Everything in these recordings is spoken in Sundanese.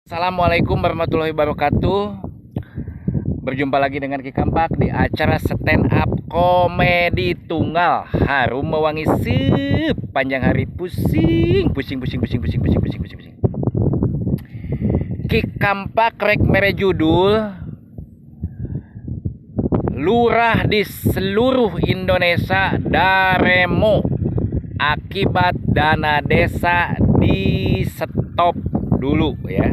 Assalamualaikum warahmatullahi wabarakatuh. Berjumpa lagi dengan Ki Kampak di acara stand up komedi tunggal harum mewangi sepanjang hari, pusing pusing pusing pusing pusing pusing pusing pusing pusing. Ki Kampak rek mere judul lurah di seluruh Indonesia daremo akibat dana desa di stop dulu ya.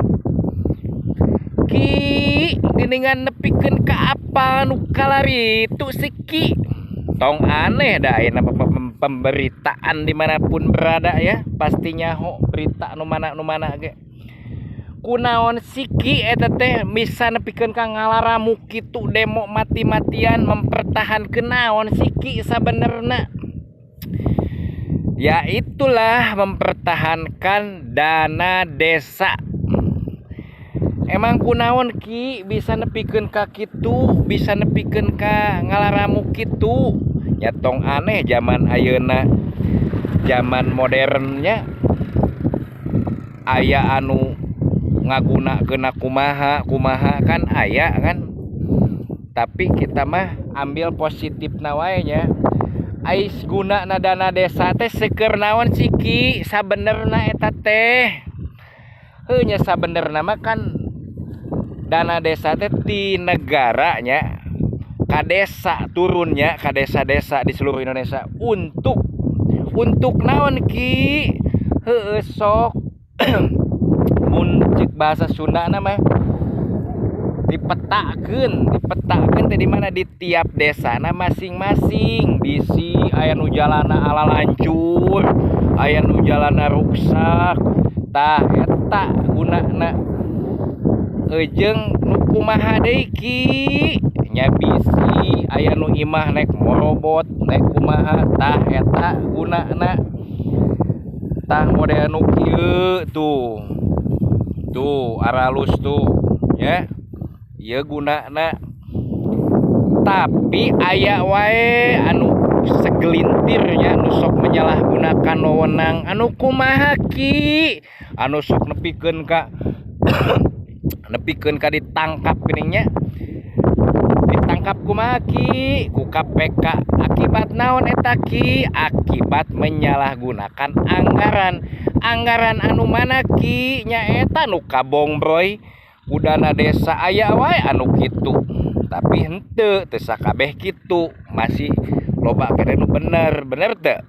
Ki, geningan nepikeun ka apa nu kalaritu si Ki? Tong aneh dah ayeuna pemberitaan dimanapun berada ya, pasti nyaho berita nu mana nu mana ge. Kunaon si Ki eta teh bisa nepikeun ka ngalaramu kitu, demo mati-matian mempertahankeun naon si Ki sabenerna? Ya itulah, mempertahankan dana desa. Emang kunaon Ki bisa nepikeun ka kitu, bisa nepikeun ka ngalaramu kitu? Ya tong aneh, zaman ayeuna zaman modernnya aya anu ngagunakeun kumaha kumaha kan aya kan. Tapi kita mah ambil positifna wae nya. Ais guna dana desa teh seueur naon sih Ki sabenerna eta teh? Heuh nya, sabenerna mah kan dana desa teh ti negaranya ka desa, turunnya ka desa-desa di seluruh Indonesia untuk naon Ki? Heueuh, sok mun cek bahasa Sunda mah dipetakeun. Dipetakeun teh di mana? Di tiap desa na masing-masing. Bisi aya nu jalana ala lancur, aya nu jalana ruksak, tah eta gunana. Jeung nu kumaha deui Ki? Nya bisi aya nu imah nek morobot, nek kumaha, tah eta gunana. Tah, model nu kieu tuh, tuh aralus tuh ya, ieu gunana. Tapi aya wae anu segelintirnya anu sok menyalahgunakan wewenang. Anu kumaha Ki? Anu sok nepikeun ka ditangkap geuning nya. Ditangkap kumaha Ki? Ku KPK. Akibat naon eta Ki? Akibat menyalahgunakan anggaran. Anggaran anu mana Ki? Nyaeta nu kabongbroy ku dana desa. Aya wae anu kitu, tapi henteu, teu sakabeh kitu, masih loba keneh nu bener. Bener teu?